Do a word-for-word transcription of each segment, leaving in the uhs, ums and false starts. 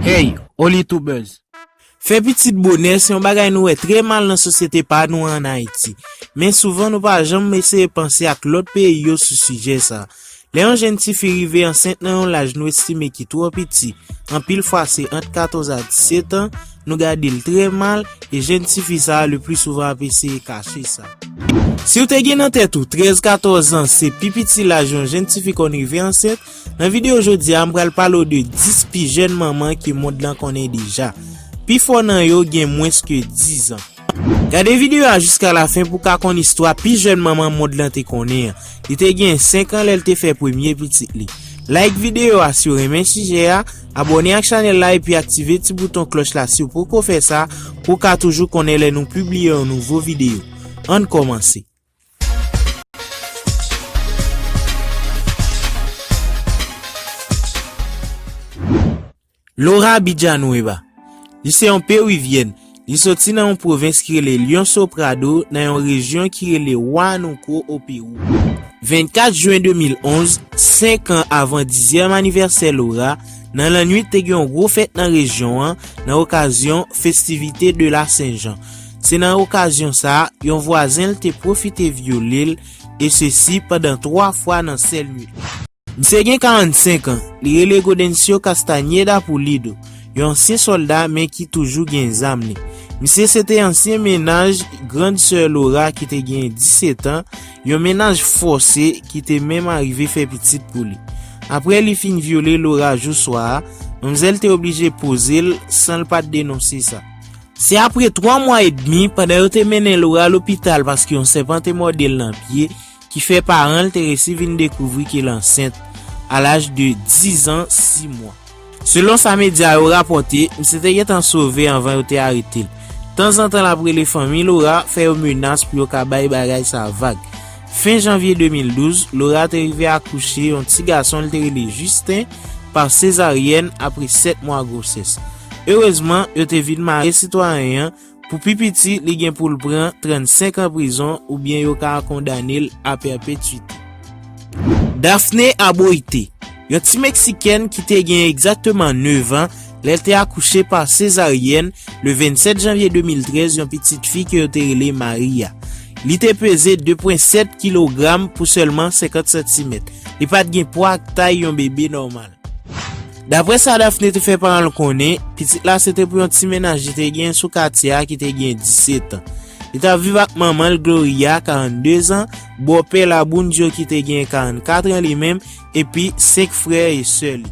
Hey, Oli Tubers! Fè pitit bonè se yon bagay nou wè trè mal nan sosyete pa nou an Ayiti. Men souvan nou pa janm eseye panse ak lòt peyi yo sou sijè sa. Lè yon jèn tifi rive ansent nan yon laj nou estime ki twò piti, anpil fwa se ant katòz a disèt an, nou gade l trè mal, e jèn tifi sa a le pli souvan ap eseye kache sa. Si w te gen nan tèt ou trèz katòz an se pi piti laj yon jèn tifi konn rive ansent, nan videyo jodi a m pral pale w de dis pi jèn manman ke mond lan konnen deja. Pifò nan yo gen mwens ke diz an. Gade videyo a jiska lafen pou w ka konn istwa pi jèn manman mond lan te konnen an. Li te gen senk an lè l te fè premye pitit li. Like videyo a si w renmen sijè a, abòne ak chanèl la epi aktive ti bouton klòch la si w poko fè sa pou w ka toujou konnen lè nou pibliye yon nouvo videyo. Ann kòmanse. Laura Villanueva. Li se yon Perivyèn. Li soti nan yon pwovens ki rele León Sobrado, nan yon rejyon ki rele Huánuco, o Pewou. Vennkat jen de mil onz, senk an avan dizyèm anivèsè Laura, nan lannwit te gen yon gwo fèt nan rejyon an, nan okazyon festivite de la Sen Jan. Se nan okazyon sa a, yon vwazen l te pwofite vyole l, e sesi pandan twa fwa nan sèl nwit la. Misye gen karannsenk an, li rele Godencio Castañeda Pulido, yon ansyen sòlda men ki toujou gen zam li. Misye se te ansyen mennaj grann sè Laura ki te gen disèt an, yon mennaj fòse ki te menm arive fè pitit pou li. Apre li fin vyole Laura jou swa a, manmzèl te oblije poze l san l pa t denonse sa. Se apre twa mwa edmi pandan yo te mennen Laura lopital paske yon sèpan te mòde l nan pye, ki fè paran l te resi vin dekouvri ke l ansent a laj de diz an sis mwa. Selon sa medya yo rapòte, misye te gentan sove anvan yo te arete l. Tanzantan l ap rele fanmi Laura, fè yo menas pou yo ka bay bagay sa vag. Fen janvye de mil douz, Laura te rive akouche yon ti gason l te rele Justin pa sezaryèn apre sèt mwa gwosès. Erezman, yo te vin mare sitwayen an. Pou pi piti, li gen pou l pran trannsenk an prizon oubyen yo ka kondane l a pèpetwite. Daphne Aboite, yon ti Meksikèn ki te gen egzakteman nèf an lè l te akouche pa sezaryèn le vennsèt janvye de mil trèz yon pitit fi ke yo te rele Maria. Li te peze de pwen sèt kilogram pou sèlman senkant santimèt. Li pa t gen pwa ak tay yon bebe nòmal. Daprè sa Daphne te fè paran l konnen, pitit la se te pou yon ti mennaj li te gen sou katye a ki te gen disèt an. Li t ap viv ak manman l Gloria, karannde zan, bòpè l Abundio ki te gen karannkat an li menm, epi senk frè e sè li.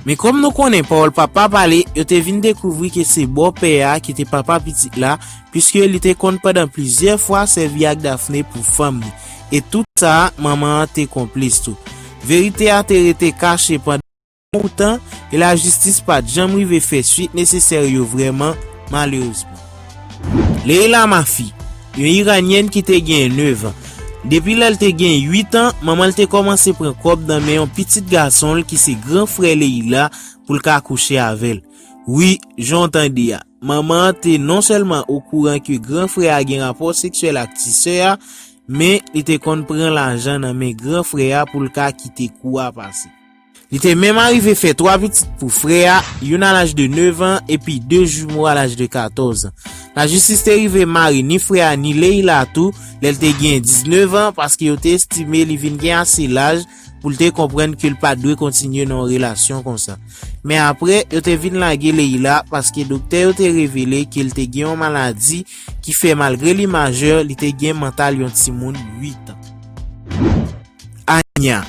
Men kòm nou konnen pawòl papa pale, yo te vin dekouvri ke se bòpè a ki te papa pitit la, piske li te konn pandan plizyè fwa sèvi ak Daphne pou fanm li. E tout sa, manman an te konplis tou. Verite a te rete kache pandan yon bout tan, e lajistis pa t janm rive fè swit nesesè yo vrèman, malerezman. Leila Mafi, yon Iranyèn ki te gen nèf an. Depi lè l te gen uit an, manman l te kòmanse pran kòb nan men yon pitit gason l ki se gran frè Leila pou l ka kouche avè l. Wi, jan w tande a, manman an te non sèlman okouran ke gran frè a gen rapò seksyèl ak ti sè a, men li te konn pran lajan nan men gran frè a pou l ka kite kou a pase. Li te menm arive fè twa pitit pou frè a, youn a laj de nèf an epi de jimo a laj de katòz an. Lajistis te rive mare ni frè a ni Leila tou lè l te gen diznèf an, paske yo te estime li vin gen ase laj pou l te konprann ke l pa t dwe kontinye nan yon relasyon konsa. Men apre, yo te vin lage Leila paske doktè yo te revele ke l te gen yon maladi ki fè malgre li majè, li te gen mantal yon timoun uit an. Anya.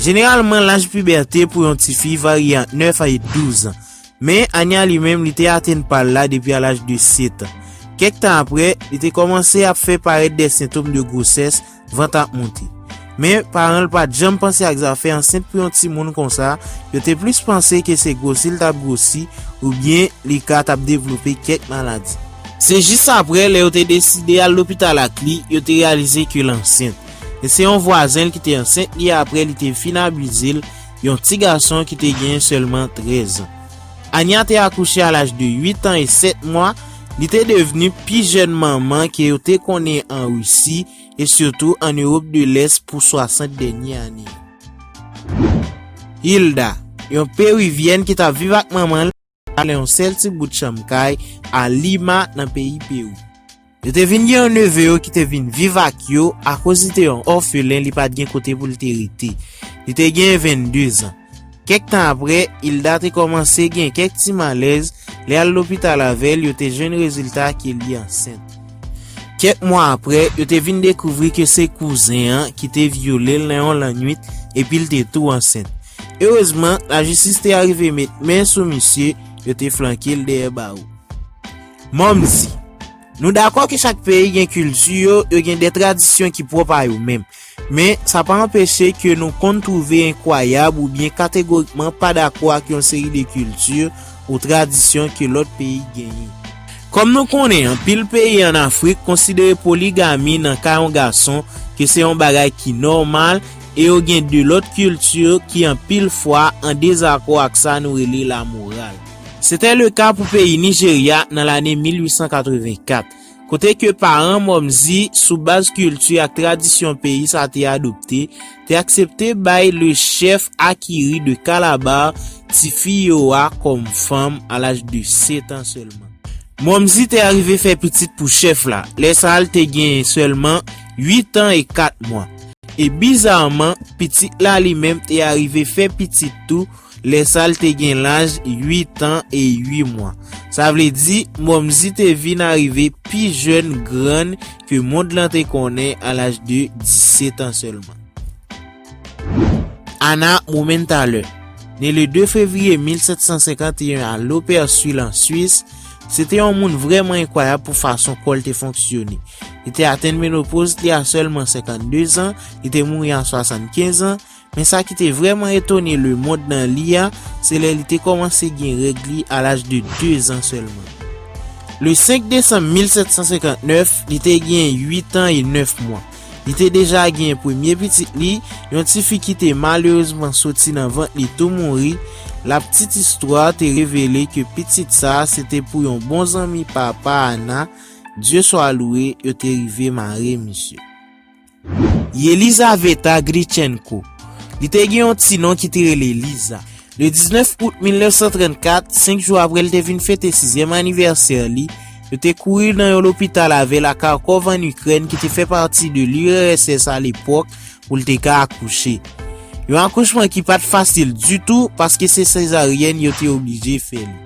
Jeneralman, laj pibète pou yon tifi varye ant nèf a douz an. Men, Anya li menm, li te atenn pa l la depi a laj de sèt an. Kèk tan apre, li te kòmanse ap fè parèt de sentòm de gwosès, vant ap monte. Men, paran l pa t janm panse ak zafè ansent pou yon timoun konsa, yo te plis panse ke se gwosi l t ap gwosi, oubyen li ka t ap devlope kèk maladi. Se jis apre, lè yo te deside al lopital ak li, yo te reyalize ke l ansent. E se yon vwazen l ki te ansent li apre li te fin abize l, yon ti gason ki te gen sèlman trèz an. Anya te akouche a laj de uit an e sèt mwa, li te devni pi jèn manman ke yo te konnen an Risi e sitou an Ewòp de Lès pou swasant dènye ane. Hilda, yon Perivyèn ki t ap viv ak manman l, nan yon sèl ti bout chanm kay a Lima, nan peyi Pewou. Yo te vin gen yon neve yo ki te vin viv ak yo, akoz li te yon òfelen, li pa t gen kote pou l te rete. Li te gen vennde zan. Kèk tan apre, Hilda te kòmanse gen kèk ti malèz, li al lopital avè l, yo te jwenn rezilta ke li ansent. Kèk mwa apre, yo te vin dekouvri ke se kouzen an ki te vyole l nan yon lannwit, epi l te tou ansent. Erezman, lajistis te arive met men sou misye, yo te flanke l dèyè bawo. Mòmzi. Nou dakò ke chak peyi gen kilti yo, yo gen de tradisyon ki pwòp a yo menm. Men, sa pa anpeche ke nou konn twouve enkwayab oubyen kategorikman pa dakò ak yon seri de kilti ou tradisyon ke lòt peyi genyen. Kòm nou konnen, anpil peyi ann Afrik konsidere poligami nan ka yon gason ke se yon bagay ki nòmal, e yo gen de lòt kilti ki anpil fwa an dezakò ak sa nou rele lamoral. Se te le ka pou peyi Nijerya nan lane mil uit san katrevenkat, kote ke paran Mòmzi, sou baz kilti ak tradisyon peyi sa te adopte, te aksepte bay le chèf Akiri de Calabar, tifi yo a, kòm fanm a laj de sèt an sèlman. Mòmzi te arive fè pitit pou chèf la. Lè sa a, l te gen sèlman uit an e kat mwa. E bizarman, pitit la li menm te arive fè pitit tou, lè sa a, l te gen laj uit an e uit mwa. Sa vle di, Mòmzi te vin arive pi jèn grann ke mond lan te konnen a laj de disèt an sèlman. Ana Mumenthaler, ne le de fevriye mil sèt san senkanteyen a Loperceville, an Swis, se te yon moun vrèman enkwayab pou fason kò l te fonksyone. Li te atenn menopoz li a sèlman senkannde zan, li te mouri a swasannkenz an, men sa ki te vrèman etone lemonn nan li a, se lè li te kòmanse gen règ li a laj de de zan sèlman. Le senk desanm mil sèt san senkantnèf, li te gen uit an e nèf mwa. Li te deja gen premye pitit li, yon tifi ki te malerezman soti nan vant li tou mouri. La petite histoire te revele ke pitit sa a se te pou yon bon zanmi papa Ana, Dieu soit loué, yo te rive mare misye. Yelizaveta Glichenko. Li te gen yon ti non ki te rele Liza. Le diznèf out mil nèf san trannkat, senk jou apre l te vin fete sizyèm anivèsè li, yo te kouri nan yon lopital avè l a Kharkov ann Ikrèn ki te fè pati de l'U R S S a lepòk pou l te ka akouche. Yon akouchman ki pa t fasil ditou paske se sezaryèn yo te oblije fè li.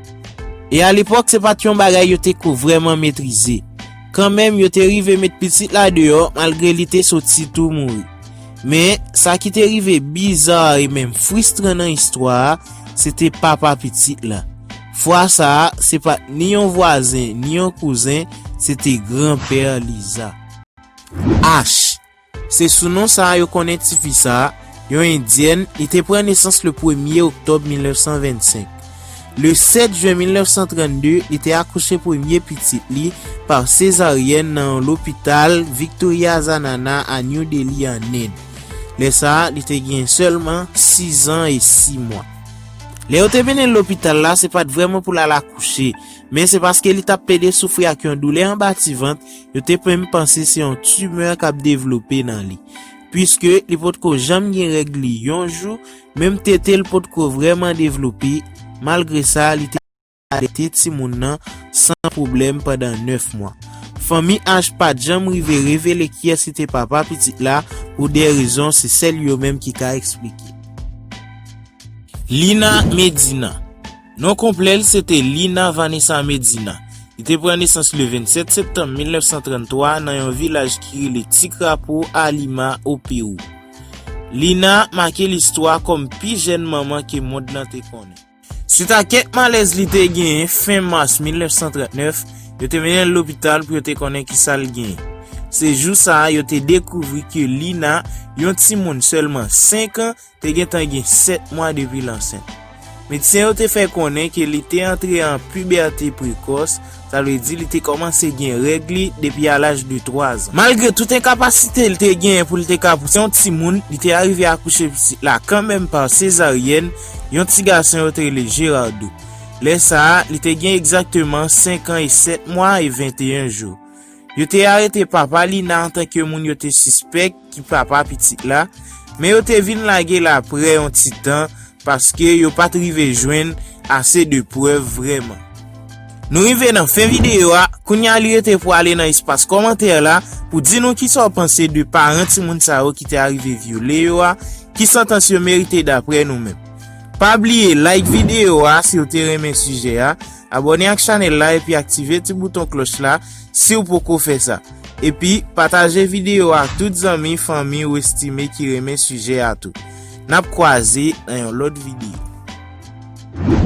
E alepòk, se pa t yon bagay yo te ko vrèman metrize. Kanmenm, yo te rive met pitit la deyò, malgre li te soti tou mouri. Men, sa ki te rive biza e menm fristran nan istwa a, se te papa pitit la. Fwa sa a, se pa t ni yon vwazen, ni yon kouzen, se te granpè Liza. Ash. Se sou non sa a yo konnen tifi sa a, yon endyèn, li te pran nesans le premye oktòb mil nèf san vennsenk. Le sèt jen mil nèf san trannde, li te akouche premye pitit li pa sezaryèn nan yon lopital Victoria Zanana a New Delhi, an End. Lè sa a, li te gen sèlman sizan e sis mwa. Lè yo te mennen l lopital la, se pa t vrèman pou l al akouche, men se paske li t ap plede soufri ak yon doulè anba ti vant, yo te menm panse se yon timè k ap devlope nan li. Piske li potko janm gen règ li yon jou, menm tete l potko vrèman devlope, malgre sa, li te alete timoun nan san pwoblèm pandan nèf mwa. Fanmi Ash pa t janm rive revele kiyès ki te papa pitit la, pou de rezon se sèl yo menm ki ka eksplike. Lina Medina. Non konplè l se te Lina Vanessa Medina. Li te pran nesans le vennsèt septanm mil nèf san tranntwa nan yon vilaj ki rele Ti Krapo a Lima, o Pewou. Lina make listwa kòm pi jèn manman ke mond lan te konnen. Swit a kèk malèz li te genyen fen mas mil nèf san trannèf, yo te mennen l lopital pou yo te konnen kisa l genyen. Se jou sa a yo te dekouvri ke Lina, yon timoun sèlman senk an, te gentan gen sèt mwa depi l ansent. Medsen yo te fè konnen ke li te antre an pibète prekòs, sa vle di li te kòmanse gen règ li depi a laj de twa zan. Malgre tout enkapasite l te genyen pou l te ka pouse yon timoun, li te arive akouche pitit la kanmenm pa sezaryèn, yon ti gason yo te rele Gerardo. Lè sa a, li te gen egzakteman senk an e sèt mwa e venteyen jou. Yo te arete papa Lina antanke moun yo te sispèk ki papa pitit la, men yo te vin lage l aprè yon ti tan, paske yo pa t rive jwenn ase de prèv vrèman. Nou rive nan fen videyo a, kounye a li rete pou ale nan espas kòmantè la pou di nou kisa w panse de paran timoun sa yo ki te arive vyole yo a, ki santans yo merite daprè nou menm. Pa bliye like videyo a si w te renmen sijè a, abòne ak chanèl la epi aktive ti bouton klòch la si w poko fè sa. Epi pataje videyo a ak tout zanmi, fanmi ou estime ki renmen sijè a tou. N ap kwaze nan yon lòt videyo.